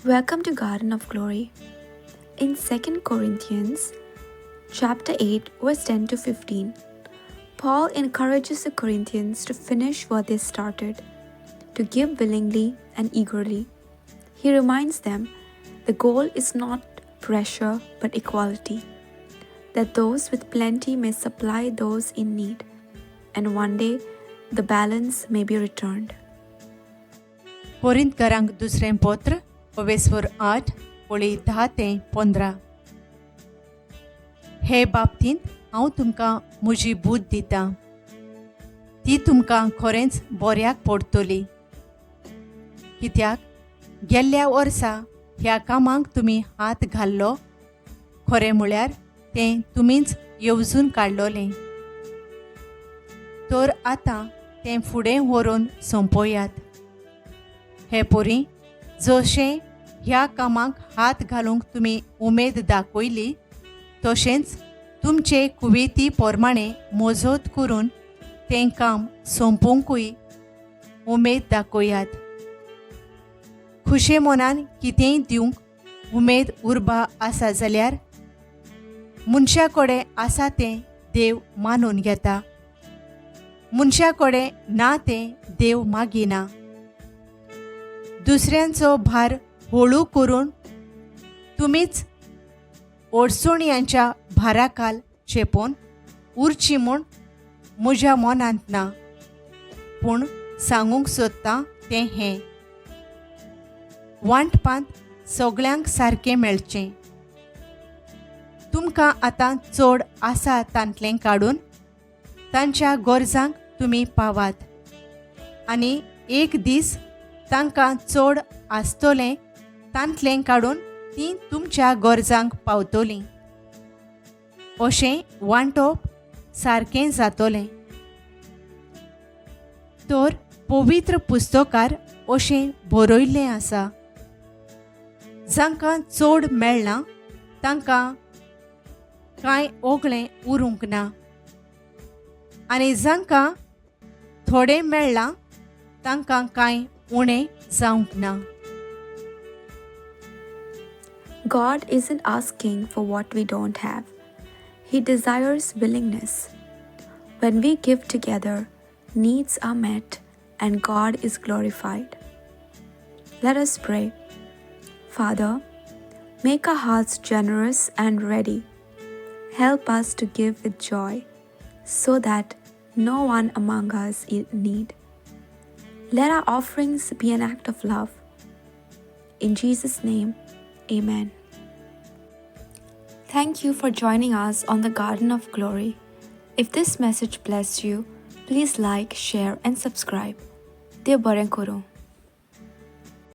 Welcome to Garden of Glory. In 2 Corinthians chapter 8 verse 10 to 15, Paul encourages the Corinthians to finish what they started, to give willingly and eagerly. He reminds them the goal is not pressure but equality, that those with plenty may supply those in need, and one day the balance may be returned. कोरिंतकारांक दुसरें पत्र ओवेस्वर 8 ओळी 10 ते 15. हे बाबतींत हांव तुमकां म्हजी बूद दितां, ती तुमकां खरेंच बऱ्याक पडटली. कित्याक गेल्ल्या वर्सा ह्या कामाक तुमी हात घाल्लो, खरें म्हळ्यार तें तुमीच येवजून काडलोलें. तर आतां तें फुडें व्हरून सोंपोयात. हे पोरी जशें ह्या कामाक हात घालूंक तुमी उमेद दाखयली, तशेंच तुमचे कुवेती प्रमाणे मजत करून तें काम सोंपोवंकूय उमेद दाखयात. खुशे मनान कितेंय दिवंक उमेद उर्बा आसा जाल्यार मनशा कडेन आसा तें देव मानून घेता, मनशा कडेन ना तें देव मागिना. दुसऱ्यांचो भार हळू करून तुमीच अडचणयांच्या भाराखाल चेपोवन उरची म्हूण म्हज्या मनांत ना, पूण सांगूंक सोदता तें हें, वांटपांत सगळ्यांक सारकें मेळचें. तुमकां आतां चड आसा तांतलें काडून तांच्या गरजांक तुमी पावात आनी एक दीस तांकां चड आसतलें तांतलें काडून तीं तुमच्या गरजांक पावतलीं. अशें वांटप सारकें जातलें. तर पवित्र पुस्तकार अशें बरयल्लें आसा, जांकां चड मेळना तांकां कांय ओगळें उरूंक ना, आनी जांकां थोडें मेळ्ळां तांकां कांय उणें जावंक ना. God isn't asking for what we don't have. He desires willingness. When we give together, needs are met and God is glorified. Let us pray. Father, make our hearts generous and ready. Help us to give with joy, so that no one among us is in need. Let our offerings be an act of love. In Jesus' name, amen. Thank you for joining us on the Garden of Glory. If this message blessed you, please like, share and subscribe. देव बरें करूं.